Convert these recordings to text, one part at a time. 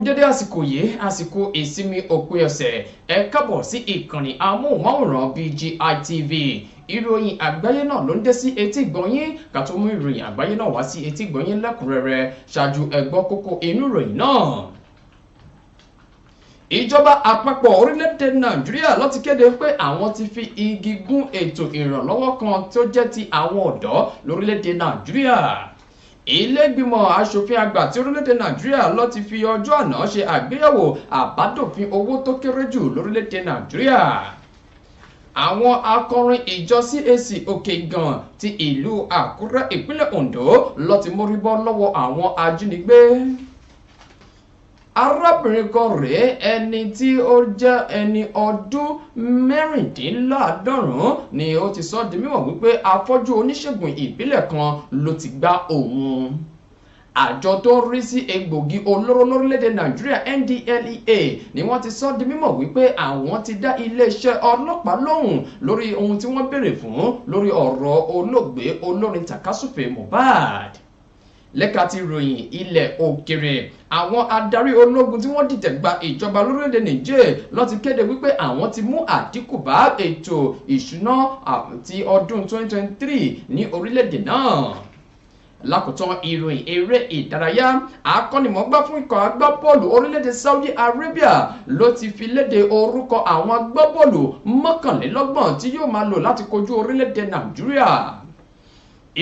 Dédé àsìkò yìí, àsìkò ìsinmi òpin ọ̀sẹ̀, ẹ káàbọ̀ sí ìkànnì amóhùnmáwòrán BGI TV. Ìròyìn àgbáyé náà ló ń dé sí etí ìgbọ̀nyín. Ká tó mú ìròyìn àgbáyé náà wá sí etí ìgbọ̀nyín lẹ́kùnrẹ́rẹ́, ṣáájú ẹ gbọ́ kókó inú ìròyìn náà. Ìjọba àpapọ̀ orílẹ̀-èdè Nàìjíríà ló ti kéde pé àwọn ti fi igi gún ètò ìrànlọ́wọ́ kan tó jẹ́ ti àwọn ọ̀dọ́ lórílẹ̀-èdè Nàìjíríà. Ilé-ìgbìmọ̀ asòfin àgbà ti orílẹ̀-èdè Nàìjíríà ló ti fi ọjọ́ àná ṣe àgbéyẹ̀wò àbádòfin owó tó kéré jù lórílẹ̀-èdè Nàìjíríà. Àwọn akọrin ìjọ CAC Òkè-Ìgàn ti ìlú Àkúrẹ́, ìpínlẹ̀ Ondo ló ti mórí bọ́ lọ́wọ́ àwọn ajínigbé. Arábìnrin kan rèé, ẹni tí ó jẹ́ ẹni ọdún 96, ni ó ti sọ di mímọ̀ wípé afọ́jú oníṣègùn ìbílẹ̀ kan ló ti gbá òun. Àjọ tó ń rí sí egbògi olóró lórílẹ̀‐èdè Nàìjíríà, NDLEA, ni wọ́n ti sọ di mímọ̀ wípé àwọn ti dá iléeṣẹ́ ọlọ́pàá lóhùn lórí ohun tí wọ́n béèrè fún lórí ọ̀rọ̀ olóògbé olórin tàkasúfè Mohbad. Lẹ́ka ti ròyìn ilẹ̀ òkèrè, àwọn adarí ológun tí wọ́n dìtẹ̀ gba ìjọba lórílẹ̀‐èdè Niger ló ti kéde wípé àwọn ti mú àdínkù bá ètò ìṣúná ti ọdún 2023 ní orílẹ̀‐èdè náà. Lákòótán ìròyìn eré ìdárayá, akọ́nimọ̀ọ́gbá fún ikọ̀ agbábọ́ọ̀lù orílẹ̀-èdè Saudi Arabia ló ti fi léde orúkọ àwọn agbábọ́ọ̀lù 31 tí yóò máa lò láti kojú orílẹ̀-èdè Nàìjíríà.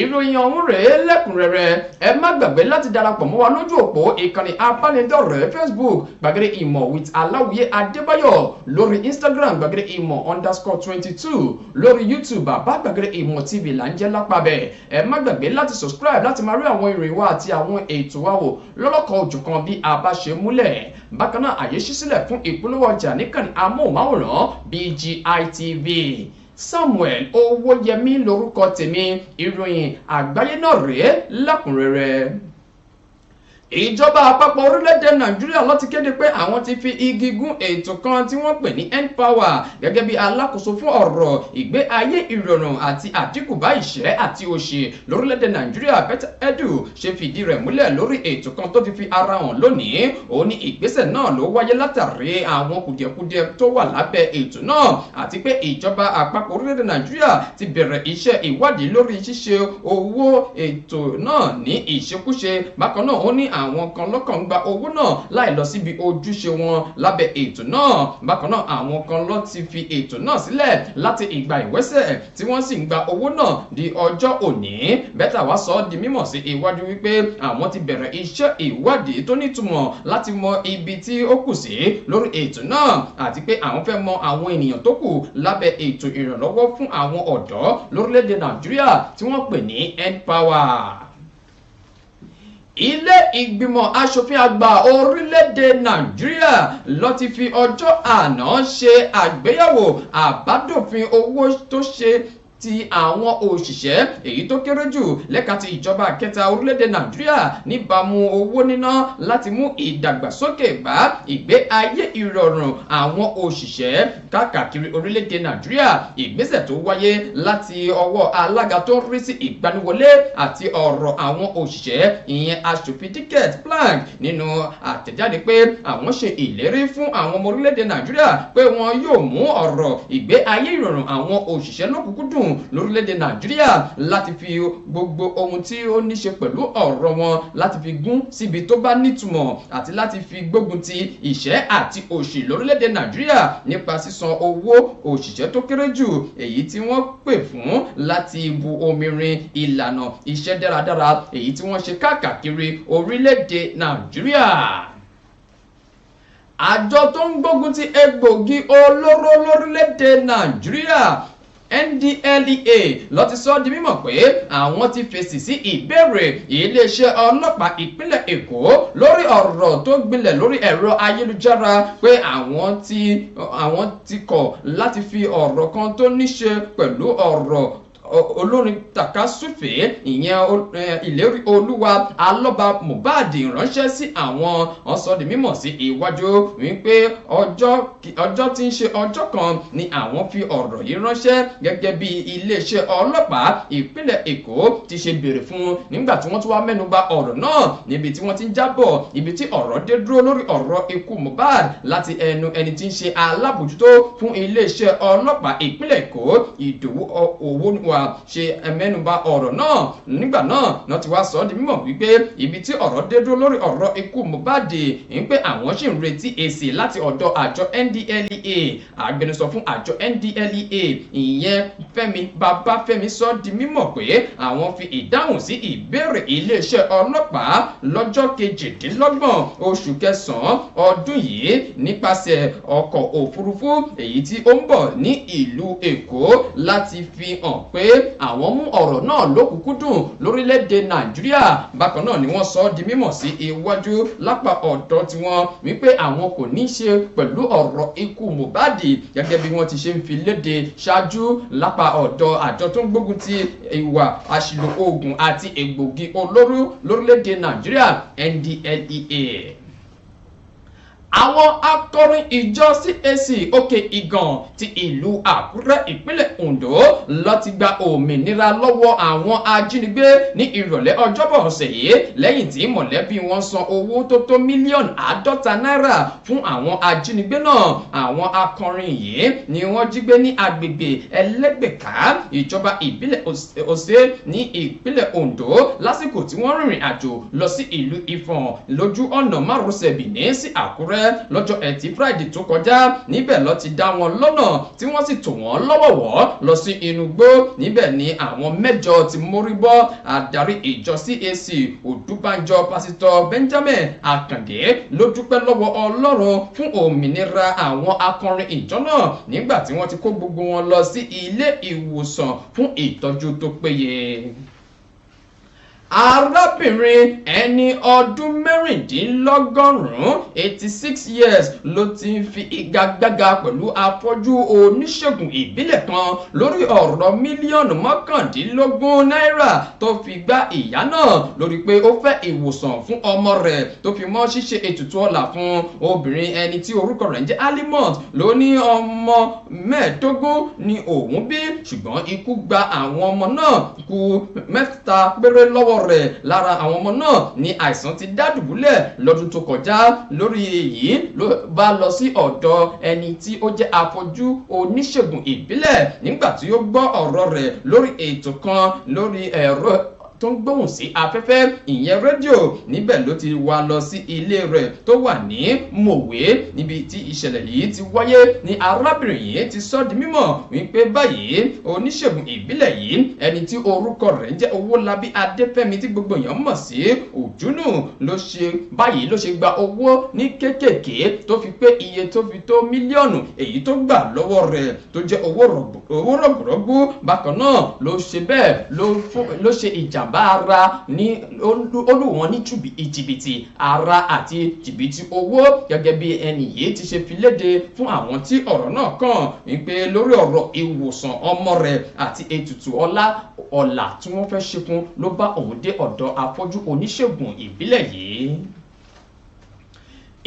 Ìròyìn ọ̀hún rèé lẹ́kùnrẹ́rẹ́. Ẹ má gbàgbé láti darapọ̀ mọ́ wa lójú òpó ìkànnì abánidọ́rẹ̀ẹ́ Facebook, Gbàgede Ìmọ̀ with Aláwìyé Adébáyọ̀, lórí Instagram, gbàgede ìmọ̀_22, lórí YouTube, Bàbá Gbàgede Ìmọ̀ TV là ń jẹ́ lápàbẹ̀. Ẹ má gbàgbé láti subscribe láti máa rí àwọn ìròyìn wa àti àwọn ètò wa wò lọ́lọ́kan òjọ̀kan bí a bá ṣe múlẹ̀. Bákan náà, àyè ṣí sílẹ̀ fún ìpolówó ọjà níkànnì amóhùnmáwòrán BGI TV. Samuel Owóyẹmí lórúkọ tèmi. Ìròyìn àgbáyé náà rèé lẹ́kùnrẹ́rẹ́. Ìjọba àpapọ̀ orílẹ̀-èdè Nàìjíríà ló ti kéde pé àwọn ti fi igi gún ètò kan tí wọ́n pè ní N-Power. Gẹ́gẹ́ bí alákòóso fún ọ̀rọ̀ ìgbé ayé ìrọ̀rùn àti àdínkù bá ìṣẹ́ àti òṣì lórílẹ̀-èdè Nàìjíríà, Betta Edu, ṣe fìdí rẹ̀ múlẹ̀ lórí ètò kan tó ti fi ara hàn lónìí, òun ní ìgbésẹ̀ náà ló wáyé látàrí àwọn kùdìẹ̀kudiẹ tó wà lábẹ́ ètò náà, àti pé ìjọba àpapọ̀ orílẹ̀-èdè Nàìjíríà ti bẹ̀rẹ̀ iṣẹ́ ìwádìí lórí ṣíṣe owó ètò náà ní ìṣekúṣe. Bákan náà, ó ní àwọn kan lọ́kàn gba owó náà láì lọ síbi ojúṣe wọn lábẹ́ ètò náà. Bákan náà, àwọn kan ló ti fi ètò náà sílẹ̀ láti ìgbà ìwẹ́sẹ̀, tí wọ́n sì ń gba owó náà di ọjọ́ òní. Betta wá sọ ọ́ di mímọ̀ sí iwájú wípé àwọn ti bẹ̀rẹ̀ iṣẹ́ ìwádìí tó nítumọ̀ láti mọ ibi tí ó kù sí lórí ètò náà, àti pé àwọn fẹ́ mọ àwọn ènìyàn tó kù lábẹ́ ètò ìrànlọ́wọ́ fún àwọn ọ̀dọ́ lórílẹ̀‐èdè Nàìjíríà tí wọ́n pè ní N-Power. Ilé ìgbìmọ̀ asòfin àgbà orílẹ̀-èdè Nàìjíríà ló ti fi ọjọ́ àná ṣe àgbéyẹ̀wò àbádòfin owó tó ṣe ti àwọn òṣìṣẹ́ èyí tó kéré jù lẹ́ka ti ìjọba kẹta orílẹ̀-èdè Nàìjíríà, níbàámu owó níná láti mú ìdàgbàsókè bá ìgbé ayé ìrọ̀rùn àwọn òṣìṣẹ́ káàkiri orílẹ̀-èdè Nàìjíríà. Ìgbésẹ̀ tó wáyé láti ọwọ́ alága tó ń rí sí ìgbaniwọlé àti ọ̀rọ̀ àwọn òṣìṣẹ́, ìyẹn aṣòfin Diket Plank, nínú àtẹ̀jáde pé àwọn ṣe ìlérí fún àwọn ọmọ orílẹ̀-èdè Nàìjíríà pé wọn yóò mú ọ̀rọ̀ ìgbé ayé ìrọ̀rùn àwọn òṣìṣẹ́ lọ́kùnkúndùn lórílẹ̀‐èdè Nàìjíríà, láti fi gbogbo ohun tí ó ní ṣe pẹ̀lú ọ̀rọ̀ wọn láti fi gún síbi tó bá nítumọ̀, àti láti fi gbógun ti ìṣẹ́ àti òṣì lórílẹ̀‐èdè Nàìjíríà nípa sísan owó òṣìṣẹ́ tó kéré jù, èyí tí wọ́n pè fún láti bu omi rin ìlànà iṣẹ́ dáradára èyí tí wọ́n ṣe káàkiri orílẹ̀‐èdè Nàìjíríà. Àjọ tó ń gbógun ti egbògi olóró lórílẹ̀‐èdè Nàìjíríà, NDLEA, ló ti sọ di mímọ̀ pé àwọn ti fèsì sí ìbéèrè iléeṣẹ́ ọlọ́pàá ìpínlẹ̀ Èkó lórí ọ̀rọ̀ tó gbilẹ̀ lórí ẹ̀rọ ayélujára pé àwọn ti kọ̀ láti fi ọ̀rọ̀ kan tó ní ṣe pẹ̀lú ọ̀rọ̀ Olórin tàkasúfèé ìyẹn Ìlérí Olúwa Alọ́ba Mohbad ránṣẹ́ sí àwọn. Wọ́n sọ di mímọ̀ sí iwájú wípé ọjọ́ tí ń ṣe ọjọ́ kan ni àwọn fi ọ̀rọ̀ yìí ránṣẹ́, gẹ́gẹ́ bí iléeṣẹ́ ọlọ́pàá ìpínlẹ̀ Èkó ti ṣe béèrè fún, nígbà tí wọ́n tún wá mẹ́nuba ọ̀rọ̀ náà níbi tí wọ́n ti ń jábọ̀ ibi tí ọ̀rọ̀ dé dúró lórí ọ̀rọ̀ ikú Mohbad láti ẹnu ẹni tí ń ṣe alábòjútó fún iléeṣẹ́ ọlọ́pàá ìpínlẹ̀ Èkó, Ìdòwú Òwòwà, ṣe mẹ́nuba ọ̀rọ̀ náà. Nígbà náà náà ti wá sọ ọ́ di mímọ̀ wípé ibi tí ọ̀rọ̀ dé dúró lórí ọ̀rọ̀ ikú Mohbad ń pé àwọn ṣì ń retí èsì láti ọ̀dọ̀ àjọ NDLEA. Agbẹnusọ fún àjọ NDLEA, ìyẹn Fẹ́mi Babáfẹ́mi, sọ di mímọ̀ pé àwọn fi ìdáhùn sí ìbéèrè iléeṣẹ́ ọlọ́pàá lọ́jọ́ 28 oṣù kẹsàn-án ọdún yìí nípasẹ̀ ọkọ̀ òfurufú èyí tí ó ń bọ̀ ní ìlú Èkó, láti fi hàn pé àwọn mú ọ̀rọ̀ náà lókùnkúndùn lórílẹ̀‐èdè Nàìjíríà. Bákan náà ni wọ́n sọ ọ́ di mímọ̀ sí iwájú lápá ọ̀dọ̀ tiwọn wípé àwọn kò ní í ṣe pẹ̀lú ọ̀rọ̀ ikú Mohbad, gẹ́gẹ́ bí wọ́n ti ṣe ń fi léde ṣáájú lápá ọ̀dọ̀ àjọ tó ń gbógun ti ìwà àṣìlò oògùn àti egbògi olóró lórílẹ̀‐èdè Nàìjíríà, NDLEA. Àwọn akọrin ìjọ CAC Òkè Ìgàn ti ìlú Àkúrẹ́, ìpínlẹ̀ Ondo, ló ti gba òmìnira lọ́wọ́ àwọn ajínigbé ní ìrọ̀lẹ́ Ọjọ́bọ̀ ọ̀sẹ̀ yìí, lẹ́yìn tí mọ̀lẹ́bí wọn san owó tó tó mílíọ̀nù 50 náírà fún àwọn ajínigbé náà. Àwọn akọrin yìí ni wọ́n jí gbé ní agbègbè Ẹlẹ́gbẹ̀ká, ìjọba ìbílẹ̀ Ọ̀sẹ̀ ní ìpínlẹ̀ Ondo, lásìkò tí wọ́n rìnrìn àjò lọ sí ìlú Ifọ̀n lójú ọ̀nà márosẹ̀ Benin sí Àkúrẹ́ lọ́jọ́ Ẹtì Friday tó kọjá. Níbẹ̀ ló ti dá wọn lọ́nà tí wọ́n sì tò wọ́n lọ́wọ̀wọ́ lọ sí inú igbó. Níbẹ̀ ni àwọn mẹ́jọ ti mórí bọ́. Adarí ìjọ CAC Òdúbànjọ, Pásítọ̀ Benjamin Akàndé, ló dúpẹ́ lọ́wọ́ Ọlọ́run fún òmìnira àwọn akọrin ìjọ náà nígbà tí wọ́n ti kó gbogbo wọn lọ sí ilé ìwòsàn fún ìtọ́jú tó péye. Arábìnrin ẹni ọdún 96, 86 years, ló ti ń fi igagbága pẹ̀lú afọ́jú oníṣègùn ìbílẹ̀ kan lórí ọ̀rọ̀ mílíọ̀nù 19 náírà tó fi gbá ìyá náà lórí pé ó fẹ́ ìwòsàn fún ọmọ rẹ̀ tó fi mọ́ ṣíṣe ètùtù ọlà fún. Obìnrin ẹni tí orúkọ rẹ̀ ń jẹ́ Alimot ló ní ọmọ 15 ni òun bí, ṣùgbọ́n ikú gba àwọn ọmọ náà, kù mẹ́ta péré lọ́wọ́ rẹ̀. Lára àwọn ọmọ náà ní àìsàn ti dá dùbúlẹ̀ lọ́dún tó kọjá. Lórí èyí ló bá lọ sí ọ̀dọ̀ ẹni tí ó jẹ́ afọ́jú oníṣègùn ìbílẹ̀. Nígbà tí ó gbọ́ ọ̀rọ̀ rẹ̀ lórí ètò kan lórí ẹ̀rọ tó ń gbóhùn sí afẹ́fẹ́, ìyẹn rédíò, níbẹ̀ ló ti wá lọ sí ilé rẹ̀ tó wà ní Mòwe, níbi tí ìṣẹ̀lẹ̀ yìí ti wáyé, ní arábìnrin yìí ti sọ di mímọ̀ wípé báyìí oníṣègùn ìbílẹ̀ yìí, ẹni tí orúkọ rẹ̀ ń jẹ́ Owólabí Adéfẹ́mi, tí gbogbo èèyàn mọ̀ sí Òjúnù, ló ṣe báyìí ló ṣe gba owó ní kéékèèké tó fi pé iye tó fi tó mílíọ̀nù èyí tó gbà lọ́wọ́ rẹ̀ tó jẹ́ owó rọ̀gbùrọ̀gbù. Bákan náà ló ṣe bẹ́ẹ̀ ló ṣe ìjàmbá ara ní ó lù wọ́n ní jìbìtì ara àti jìbìtì owó, gẹ́gẹ́ bí ẹni yìí ti ṣe fi léde fún àwọn tí ọ̀rọ̀ náà kàn wípé lórí ọ̀rọ̀ ìwòsàn ọmọ rẹ̀ àti ètùtù ọlá ọ̀la tí wọ́n fẹ́ ṣe fún ló bá òun dé ọ̀dọ̀ afọ́jú oníṣègùn ìbílẹ̀ yìí.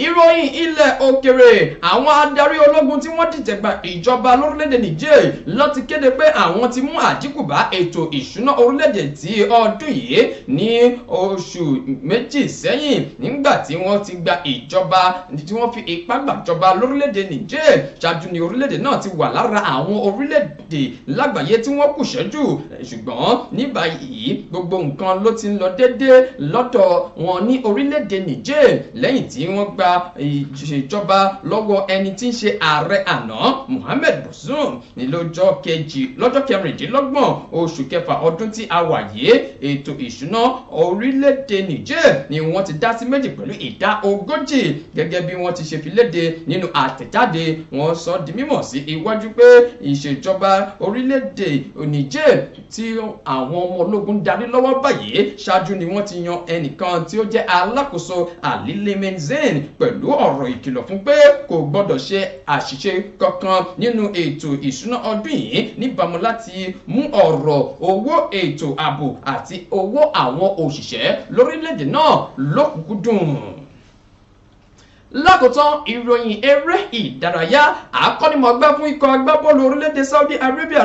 Ìròyìn ilẹ̀ òkèrè: àwọn adarí ológun tí wọ́n dìtẹ̀ gba ìjọba lórílẹ̀‐èdè Niger ló ti kéde pé àwọn ti mú àdínkù bá ètò ìṣúná orílẹ̀‐èdè tí ọdún yìí ní oṣù 2 sẹ́yìn, nígbà tí wọ́n ti gba ìjọba, tí wọ́n fi ipá gbàjọba lórílẹ̀‐èdè Niger. Ṣáájú ní orílẹ̀‐èdè náà ti wà lára àwọn orílẹ̀‐èdè lágbàáyé tí wọ́n kùṣẹ́ jù, ṣùgbọ́n ní báyìí gbogbo nǹkan ló ti ń lọ déédéé lọ́dọ̀ wọn ní orílẹ̀‐èdè Niger, lẹ́yìn tí wọ́n gba ìṣèjọba lọ́wọ́ ẹni tí ń ṣe ààrẹ àná, Mohammed Bazoum, ní lọ́jọ́ kejì, lọ́jọ́ 26 oṣù kẹfà ọdún tí a wà yìí. Ètò ìṣúná orílẹ̀-èdè Niger ni wọ́n ti dá sí méjì pẹ̀lú ìdá 40, gẹ́gẹ́ bí wọ́n ti ṣe fi léde nínú àtẹ̀jáde. Wọ́n sọ di mímọ̀ sí iwájú pé ìṣèjọba orílẹ̀-èdè Niger tí àwọn ọmọ ológun darí lọ́wọ́ báyìí, ṣáájú ni wọ́n ti yan ẹnìkan tí ó jẹ́ alákòóso, Ali Lamine Zeine. pẹ̀lú ọ̀rọ̀ ìkìlọ̀ fún pé kò gbọ́dọ̀ ṣe àṣìṣe kankan nínú ètò ìṣúná ọdún yìí níbàámu láti mú ọ̀rọ̀ owó ètò ààbò àti owó àwọn òṣìṣẹ́ lórílẹ̀‐èdè náà lọ́kùnkúndùn. Lákòótán, ìròyìn eré ìdárayá. Akọ́nimọ̀ọ́gbá fún ikọ̀ agbábọ́ọ̀lù orílẹ̀-èdè Saudi Arabia,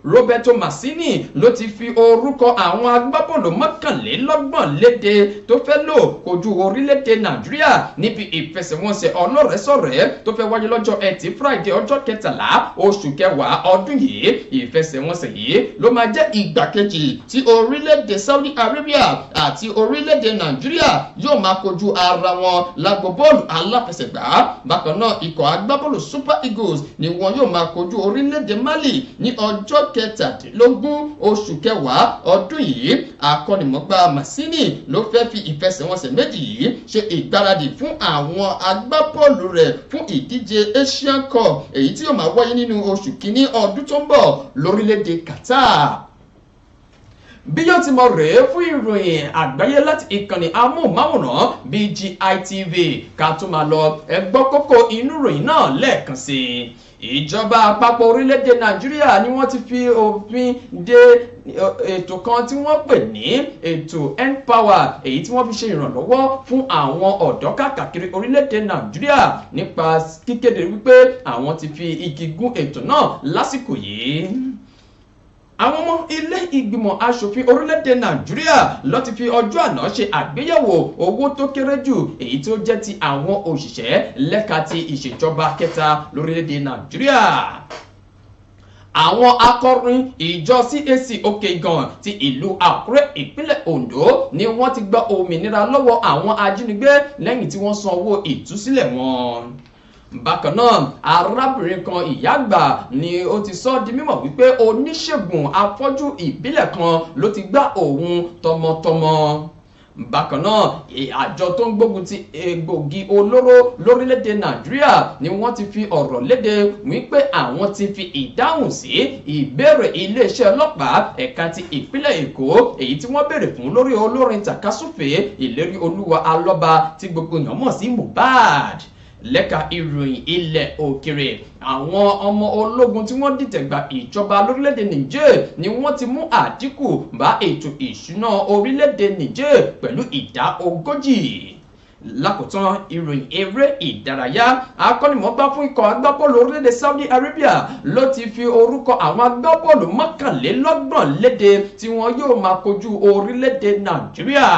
Roberto Mancini, ló ti fi orúkọ àwọn agbábọ́ọ̀lù 31 léde tó fẹ́ lò kojú orílẹ̀-èdè Nàìjíríà níbi ìfẹsẹ̀wọnsẹ̀ ọlọ́rẹ̀ẹ́sọ̀rẹ́ tó fẹ́ wáyé lọ́jọ́ Ẹtì Friday, ọjọ́ 13 oṣù kẹwàá ọdún yìí. Ìfẹsẹ̀wọnsẹ̀ yìí ló máa jẹ́ ìgbà kejì tí orílẹ̀-èdè Saudi Arabia àti orílẹ̀-èdè Nàìjíríà yóò máa kojú ara wọn lágbo bọ́ọ̀lù aláfẹsẹ̀gbá. Bákan náà, ikọ̀ agbábọ́ọ̀lù Super Eagles ni wọn yóò máa kojú orílẹ̀-èdè Mali ní ọjọ́ 17 oṣù kẹwàá ọdún yìí. Akọ́nimọ̀ọ́gbá Mancini ló fẹ́ fi ìfẹsẹ̀wọnsẹ̀ méjì yìí ṣe ìgbáradì fún àwọn agbábọ́ọ̀lù rẹ̀ fún ìdíje Asian Cup, èyí tí yóò máa wáyé nínú oṣù kínní ọdún tó ń bọ̀ lórílẹ̀-èdè Qatar. Bí yóò ti mọ rèé fún ìròyìn àgbáyé láti ìkànnì amóhùnmáwòrán BGI TV. Ká tó máa lọ, ẹ gbọ́ kókó inú ìròyìn náà lẹ́ẹ̀kan sí i. Ìjọba àpapọ̀ orílẹ̀-èdè Nàìjíríà ni wọ́n ti fi òfin de ètò kan tí wọ́n pè ní ètò N-Power, èyí tí wọ́n fi ṣe ìrànlọ́wọ́ fún àwọn ọ̀dọ́ káàkiri orílẹ̀-èdè Nàìjíríà, nípa kíkéde wípé àwọn ti fi igi gún ètò náà lásìkò yìí. Àwọn ọmọ ilé ìgbìmọ̀ asòfin orílẹ̀-èdè Nàìjíríà ló ti fi ọjọ́ àná ṣe àgbéyẹ̀wò owó tó kéré jù, èyí tó jẹ́ ti àwọn òṣìṣẹ́ lẹ́ka ti ìṣèjọba kẹta lórílẹ̀-èdè Nàìjíríà. Àwọn akọrin ìjọ CAC Òkè Ìgàn ti ìlú Àkúrẹ́, ìpínlẹ̀ Ondo, ni wọ́n ti gba òmìnira lọ́wọ́ àwọn ajínigbé lẹ́yìn tí wọ́n san owó ìtúsílẹ̀ wọn. Bákan náà, arábìnrin kan, ìyá àgbà, ni ó ti sọ di mímọ̀ wípé oníṣègùn afọ́jú ìbílẹ̀ kan ló ti gbá òun tọmọtọmọ. Bákan náà, àjọ tó ń gbógun ti egbògi olóró lórílẹ̀‐èdè Nàìjíríà ni wọ́n ti fi ọ̀rọ̀ léde wípé àwọn ti fi ìdáhùn sí ìbéèrè iléeṣẹ́ ọlọ́pàá ẹ̀ka ti ìpínlẹ̀ Èkó, èyí tí wọ́n béèrè fún lórí olórin tàkasúfèé Ìlérí Olúwa Alọ́ba, tí gbogbo èèyàn mọ̀ sí Mohbad. Lẹ́ka ìròyìn ilẹ̀ òkèrè, àwọn ọmọ ológun tí wọ́n dìtẹ̀ gba ìjọba lórílẹ̀‐èdè Niger ni wọ́n ti mú àdínkù bá ètò ìṣúná orílẹ̀‐èdè Niger pẹ̀lú ìdá 40. Lákòótán, ìròyìn eré ìdárayá. Akọ́nimọ̀ọ́gbá fún ikọ̀ agbábọ́ọ̀lù orílẹ̀-èdè Saudi Arabia ló ti fi orúkọ àwọn agbábọ́ọ̀lù 31 léde tí wọ́n yóò máa kojú orílẹ̀-èdè Nàìjíríà.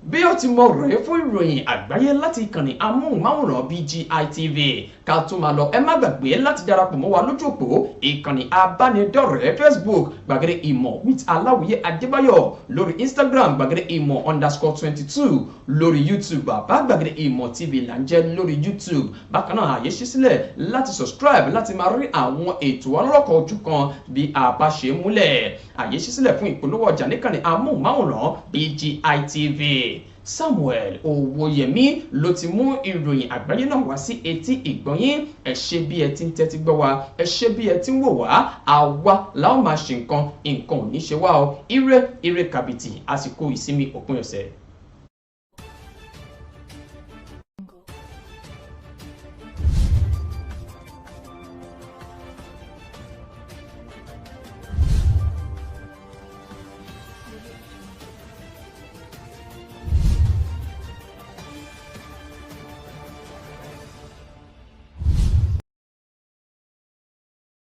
Bí ó ti mọ rèé fún ìròyìn àgbáyé láti ìkànnì amóhùnmáwòrán BGI TV. Ká tó máa lọ, ẹ má gbàgbé láti darapọ̀ mọ́ wa lójú òpó ìkànnì abánidọ́rẹ̀ẹ́ Facebook, Gbàgede Ìmọ̀ with Aláwìyé Adébáyọ̀, lórí Instagram, gbàgede ìmọ̀_22, lórí YouTube, Bàbá Gbàgede Ìmọ̀ TV là ń jẹ́ lórí YouTube. Bákan náà, àyè ṣí sílẹ̀ láti subscribe láti máa rí àwọn ètò ọlọ́kan-ò-jọ̀kan bí a bá ṣe múlẹ̀. Àyè ṣí sílẹ̀ fún ìpolówó ọjà níkànnì amóhùnmáwòrán BGI TV. Samuel Owóyẹmí ló ti mú ìròyìn àgbáyé náà wá sí etí ìgbọ́yín. Ẹ ṣé bí ẹ ti ń tẹ́tí gbọ́ wa, ẹ ṣé bí ẹ ti ń wò wá. Àwa la ó máa ṣe nǹkan, nǹkan ò ní ṣe wá o. Ire ire kàbìtì, àsìkò ìsinmi òpin ọ̀sẹ̀.